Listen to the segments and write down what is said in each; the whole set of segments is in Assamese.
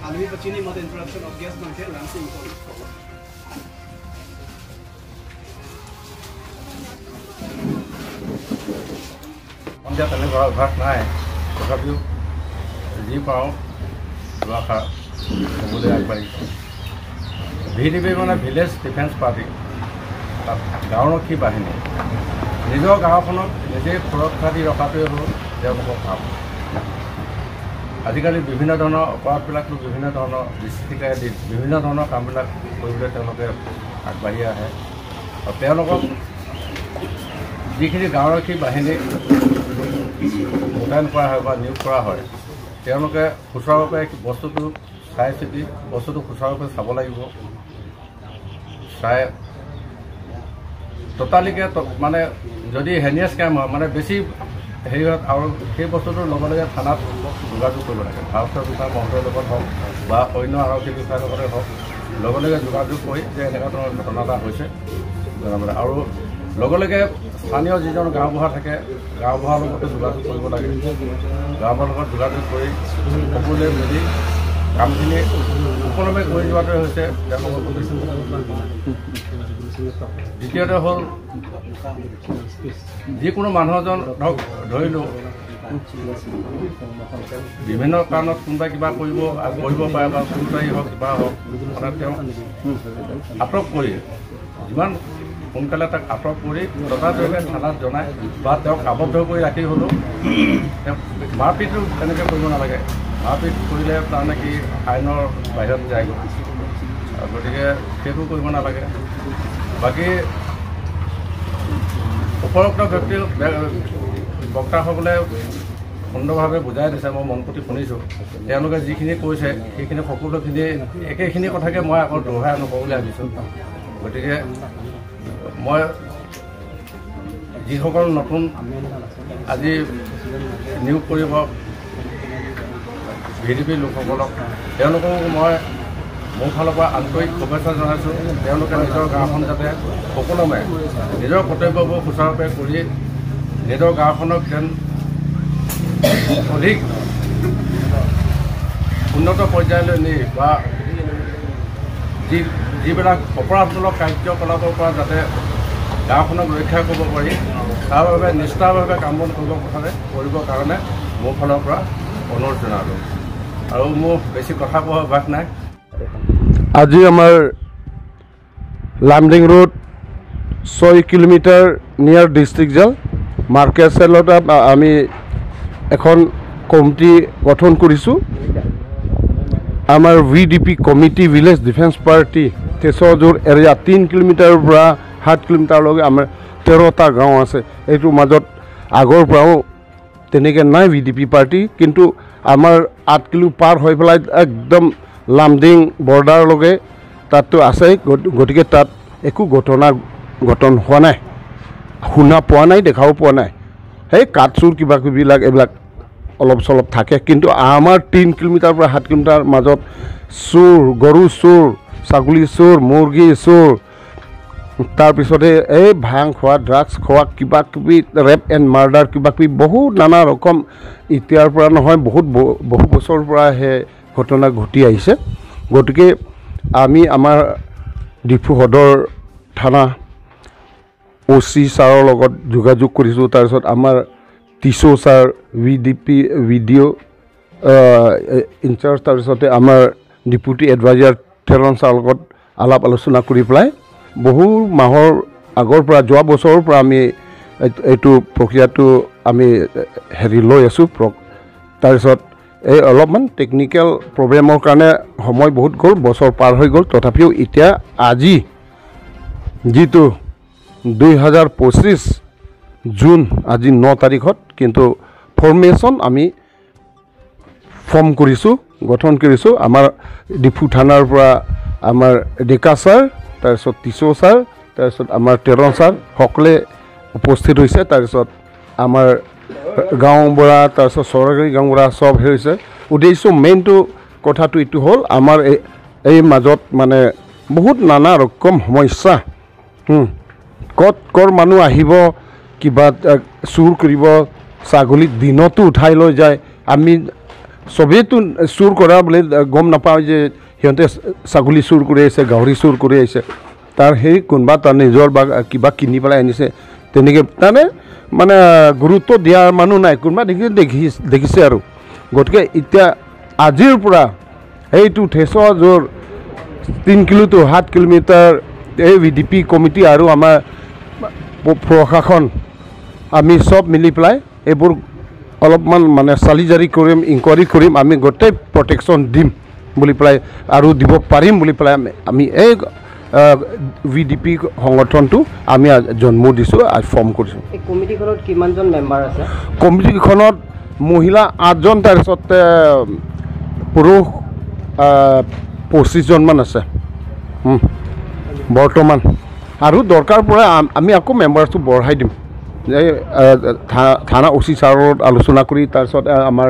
Almi pachini mother introduction of guest man here Ramsey. সন্ধিয়া তেনেকুৱা অভ্যাস নাই, তথাপিও যি পাৰোঁ দুআষাৰ ক'বলৈ আগবাঢ়িছোঁ। ভি ডি পি মানে ভিলেজ ডিফেন্স পাৰ্টি, তাত গাঁওৰক্ষী বাহিনী। নিজৰ গাঁওখনক নিজেই সুৰক্ষা দি ৰখাটোৱে হ'ল তেওঁলোকৰ কাম। আজিকালি বিভিন্ন ধৰণৰ অপৰাধবিলাকো বিভিন্ন ধৰণৰ দৃষ্টিকাৰে দি বিভিন্ন ধৰণৰ কামবিলাক কৰিবলৈ তেওঁলোকে আগবাঢ়ি আহে। আৰু তেওঁলোকক যিখিনি গাঁওৰক্ষী বাহিনী মোতায়েন কৰা হয় বা নিয়োগ কৰা হয়, তেওঁলোকে সুচাৰুৰূপে বস্তুটো চাই চিতি বস্তুটো সুচাৰুৰূপে চাব লাগিব। চাই ততালিকে মানে যদি হেনিয়াছ ক্ৰাইম হয়, মানে বেছি হেৰি হয়, আৰু সেই বস্তুটোৰ লগে লগে থানাত যোগাযোগ কৰিব লাগে। ভাৰতীয় বিষয়া মহোদয়ৰ লগত হওক বা অন্য আৰক্ষী বিষয়াৰ লগতে হওক, লগে লগে যোগাযোগ কৰি যে এনেকুৱা ধৰণৰ ঘটনা এটা হৈছে জনাব লাগে। আৰু লগে লগে স্থানীয় যিজন গাঁওবুঢ়া থাকে, গাঁওবুঢ়াৰ লগতো যোগাযোগ কৰিব লাগে। গাঁওবুঢ়াৰ লগত যোগাযোগ কৰি সকলোৱে মিলি কামখিনি সুকলমে কৰি যোৱাটোৱে হৈছে তেওঁলোকৰ। দ্বিতীয়তে হ'ল, যিকোনো মানুহ এজন ধৰক ধৰিলোঁ বিভিন্ন কাৰণত কোনোবাই কিবা কৰিব পাৰে বা চুৰটাৰী হওক কিবা হওক, মানে তেওঁক আটক কৰি যিমান সোনকালে তাক আটক কৰি ততাতৈয়াকৈ থানাত জনাই বা তেওঁক আবদ্ধ কৰি ৰাখি হ'লেও তেওঁক মাৰপিটো তেনেকৈ কৰিব নালাগে। মাৰপিট কৰিলে তাৰমানে কি আইনৰ বাহিৰত যায়গৈ, গতিকে সেইটো কৰিব নালাগে। বাকী উপৰোক্ত ব্যক্তি বক্তাসকলে সুন্দৰভাৱে বুজাই দিছে, মই মন প্ৰতি শুনিছোঁ। তেওঁলোকে যিখিনি কৈছে সেইখিনি সকলোখিনি একেখিনি কথাকে মই আকৌ দোহাই নকওঁ বুলি ভাবিছোঁ। গতিকে মই যিসকল নতুন আজি নিয়োগ কৰিব ভি ডি পি লোকসকলক, তেওঁলোককো মই মোৰ ফালৰ পৰা আন্তৰিক শুভেচ্ছা জনাইছোঁ। তেওঁলোকে নিজৰ গাঁওখন যাতে সুকলমে নিজৰ কৰ্তব্যবোৰ সুচাৰুৰূপে কৰি নিজৰ গাঁওখনক যেন অধিক উন্নত পৰ্যায়লৈ নি বা যিবিলাক অপৰাধমূলক কাৰ্যকলাপৰ পৰা যাতে গাঁওখনক ৰক্ষা কৰিব পাৰি, তাৰ বাবে নিষ্ঠাভাৱে কাম বন কৰিব কৰিবৰ কাৰণে মোৰ ফালৰ পৰা অনুৰোধ জনালোঁ। আৰু মোৰ বেছি কথা কোৱাৰ অভ্যাস নাই। আজি আমাৰ Lumding road 6 kilometre near district jail market চেলত আমি এখন কমিটি গঠন কৰিছোঁ। আমাৰ V D P committee village defence party তেজুৰ এৰিয়া 3 কিলোমিটাৰৰ পৰা 7 কিলোমিটাৰলৈকে আমাৰ 13টা গাঁও আছে। এইটোৰ মাজত আগৰ পৰাও তেনেকৈ নাই ভি ডি পি পাৰ্টি, কিন্তু আমাৰ 8 কিলো পাৰ হৈ পেলাই একদম লামডিং বৰ্ডাৰলৈকে তাততো আছে। গতিকে তাত একো ঘটনা ঘটন হোৱা নাই, শুনা পোৱা নাই, দেখাও পোৱা নাই। সেই কাঠচুৰ কিবা কিবিবিলাক এইবিলাক অলপ চলপ থাকে, কিন্তু আমাৰ 3 কিলোমিটাৰৰ পৰা 7 কিলোমিটাৰ মাজত চোৰ, গৰু চোৰ, ছাগলী চোৰ, মুৰ্গী চোৰ, তাৰপিছতে এই ভাং খোৱা, ড্ৰাগছ খোৱা, কিবা কিবি ৰেপ এণ্ড মাৰ্ডাৰ কিবা কিবি বহুত নানা ৰকম এতিয়াৰ পৰা নহয়, বহুত বহু বছৰৰ পৰা সেই ঘটনা ঘটি আহিছে। গতিকে আমি আমাৰ ডিফু সদৰ থানা অ' চি ছাৰৰ লগত যোগাযোগ কৰিছোঁ। তাৰপিছত আমাৰ টিছ' sir, V D P V D O in-charge, তাৰপিছতে আমাৰ ডিপুটি এডভাইজাৰ থেৰণ ছাৰৰ লগত আলাপ আলোচনা কৰি পেলাই বহু মাহৰ আগৰ পৰা, যোৱা বছৰৰ পৰা আমি এইটো প্ৰক্ৰিয়াটো আমি হেৰি লৈ আছোঁ। তাৰপিছত এই অলপমান টেকনিকেল প্ৰব্লেমৰ কাৰণে সময় বহুত গ'ল, বছৰ পাৰ হৈ গ'ল। তথাপিও এতিয়া আজি যিটো 2025 জুন আজি 9 তাৰিখত কিন্তু ফৰ্মেশ্যন আমি ফৰ্ম কৰিছোঁ, গঠন কৰিছোঁ। আমাৰ ডিফু থানাৰ পৰা আমাৰ ডেকা ছাৰ, তাৰপিছত টিচৌ ছাৰ, তাৰপিছত আমাৰ তেৰণ ছাৰ সকলোৱে উপস্থিত হৈছে। তাৰপিছত আমাৰ গাঁওবুঢ়া, তাৰপিছত চৰকাৰী গাঁওবুঢ়া চব হৈছে। উদ্দেশ্য মেইনটো কথাটো এইটো হ'ল, আমাৰ এই মাজত মানে বহুত নানা ৰকম সমস্যা, ক'ত ক'ৰ মানুহ আহিব, কিবা চুৰ কৰিব, ছাগলী দিনতো উঠাই লৈ যায়। আমি চবেইতো চুৰ কৰা বুলি গম নাপাওঁ যে সিহঁতে ছাগলী চুৰ কৰি আহিছে, গাহৰি চুৰ কৰি আহিছে, তাৰ সেই কোনোবা তাৰ নিজৰ বা কিবা কিনি পেলাই আনিছে, তেনেকৈ তাৰমানে মানে গুৰুত্ব দিয়াৰ মানুহ নাই, কোনোবা দেখি দেখিছে আৰু। গতিকে এতিয়া আজিৰ পৰা সেইটো থেচোৱাযোৰ 3 কিলো 7 কিলোমিটাৰ এই ভি ডি পি কমিটি আৰু আমাৰ প্ৰশাসন আমি চব মিলি পেলাই এইবোৰ অলপমান মানে চালি জাৰি কৰিম, ইনকুৱাৰী কৰিম, আমি গোটেই প্ৰটেকশ্যন দিম বুলি পেলাই আৰু দিব পাৰিম বুলি পেলাই আমি এই ভি ডি পি সংগঠনটো আমি জন্ম দিছোঁ, ফৰ্ম কৰিছোঁ। এই কমিটিখনত কিমানজন মেম্বাৰ আছে? কমিটিখনত মহিলা 8জন, তাৰপিছত পুৰুষ 25জনমান আছে বৰ্তমান। আৰু দৰকাৰ পৰে আমি আকৌ মেম্বাৰ্ছটো বঢ়াই দিম। এই থানা অ' চি ছাৰৰ লগত আলোচনা কৰি, তাৰপিছত আমাৰ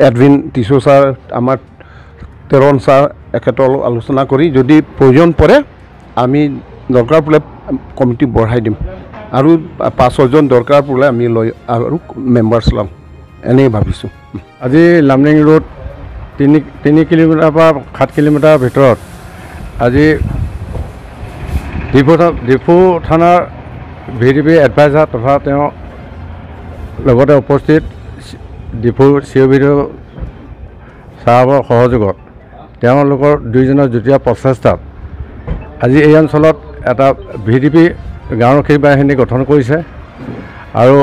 এডভিন টিচু ছাৰ, আমাৰ তেৰণ ছাৰ এখেতৰ লগত আলোচনা কৰি যদি প্ৰয়োজন পৰে আমি দৰকাৰ পৰিলে কমিটি বঢ়াই দিম আৰু 5-6জন দৰকাৰ পৰিলে আমি লৈ আৰু মেম্বাৰ্ছ ল'ম, এনেই ভাবিছোঁ। আজি লামডিং ৰোড 3 কিলোমিটাৰৰ পৰা 7 কিলোমিটাৰৰ ভিতৰত আজি ডিফু থানাৰ ভি ডি পি এডভাইজাৰ তথা তেওঁ লগতে উপস্থিত ডিফু চি অ' বি চাহাবৰ সহযোগত তেওঁলোকৰ দুইজনৰ যুটীয়া প্ৰচেষ্টাত আজি এই অঞ্চলত এটা ভি ডি পি গাঁওৰক্ষী বাহিনী গঠন কৰিছে আৰু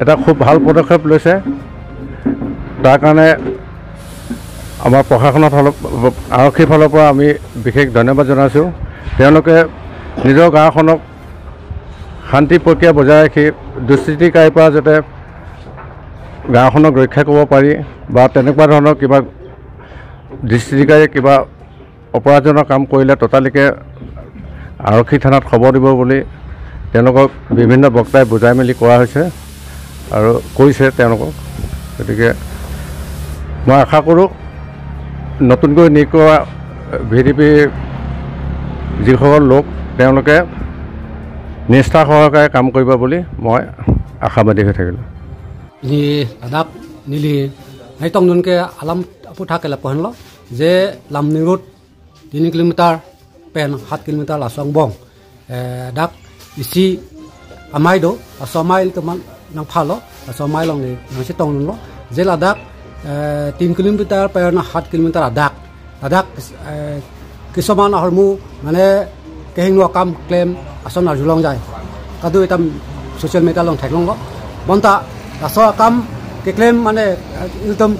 এটা খুব ভাল পদক্ষেপ লৈছে। তাৰ কাৰণে আমাৰ প্ৰশাসনৰ ফালৰ, আৰক্ষীৰ ফালৰ পৰা আমি বিশেষ ধন্যবাদ জনাইছোঁ। তেওঁলোকে নিজৰ গাঁওখনক শান্তি প্ৰক্ৰিয়া বজাই ৰাখি দুষ্কৃতিকাৰীৰ পৰা যাতে গাঁওখনক ৰক্ষা কৰিব পাৰি বা তেনেকুৱা ধৰণৰ কিবা দুষ্কৃতিকাৰীয়ে কিবা অপৰাধজনক কাম কৰিলে ততালিকে আৰক্ষী থানাত খবৰ দিব বুলি তেওঁলোকক বিভিন্ন বক্তাই বুজাই মেলি কোৱা হৈছে আৰু কৈছে তেওঁলোকক। গতিকে মই আশা কৰোঁ নতুনকৈ নিয়োগ কৰা ভি ডি পিৰ যিসকল লোক তেওঁলোকে নিষ্ঠা সহকাৰে কাম কৰিব বুলি মই আশাবাদী হৈ থাকিলোঁ। নি লাডাখ নিলি নাই টংনুনকে আলাম পুঠা কেলা পহেন ল যে লামডিং ৰোড 3 কিলোমিটাৰ পেন 7 কিলোমিটাৰ লাচং বং ডাক ইচি আমাই দো আছমাইল তোমান নাং ফালো আছমাইল লং নাংসি টংনুন ল যে লাডাখ 3 কিলোমিটাৰ পেন 7 কিলোমিটাৰ আদাক লাডাখ কিছুমান হৰমু মানে কেহিংৱা কাম ক্লেম আসন আজুলং যায় কাদু এটা সোশ্যাল মিডিয়া লং থাকলং বন্তা লাস কাম কে ক্লেম মানে একদম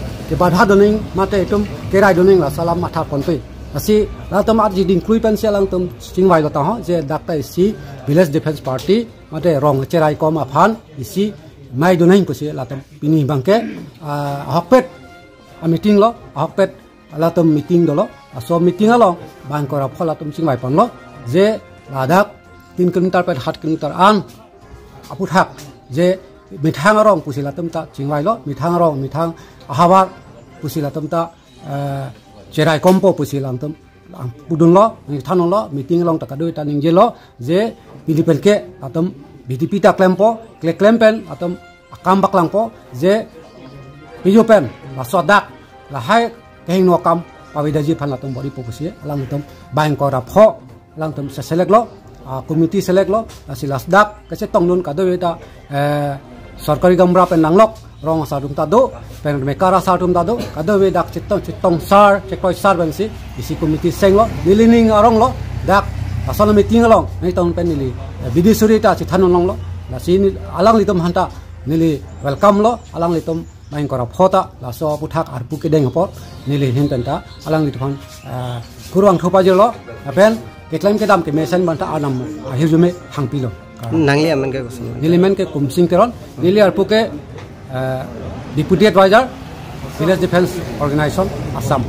বাধা দনিং মাতে একদম কেরাই দনিং লাসালাম মাথা কনপে আসি লাতম আজি দিন ক্লুই পেনসি লাংতম চিংবাই লতা হ যে doctor EC village defence party মাতে রং চেরাই কম আফান ইসি মাই দনিং কসি লাতম পিনি বাংকে হকপেট মিটিং ল হকপেট লাতম মিটিং দল সব মিটিং আলং বাং করা ফলাতম চিংবাই পন ল যে লাদাখ 3 কিলোমিটাৰ পেট 7 কিলোমিটাৰ আন আপুথাক যে মিঠাং ৰং পুচিলাতম তা চিংবাই ল মিঠাং ৰং মিঠাং আহাবাৰ পুচিলাতম তা চেৰাই কম্প পুচিলাংতম পুদুন ল মিঠান ল মিটিং লং টাকা দুই তা নিংজে ল যে পিলিপেলকে আতম ভিডিপি তা ক্লেম্প ক্লে ক্লেম্পেন আতম কাম বাকলাংপ যে পিজোপেন লাসদাক লাহাই কেহিং ন কাম পাবিদাজি ফান লাতম বডি পপুসি আলাংতম বাইং করা ফ langtum se select lo committee select lo silas dak kese tongnun ka do eta sarkari gamra pen nanglok rong sa dum ta do pen mekara sa dum ta do ka do we dak chitong chitong sar chekoi sar ben si isi committee seng lo nilining arong lo dak asal meeting along ni tong pen nili bidisuri ta chithanon long lo la si alang litum hanta nili welcome lo alang litum main kora phota la so puthak ar puke deng por nili hin pen ta alang litum han kurang thopa je lo pen Ke claim ke dam ke mesen banta anam ahijume hangpilo nangli amen ke kusun nilimen ke kumsing teron nili arpu ke deputy advisor village defence organisation Assam.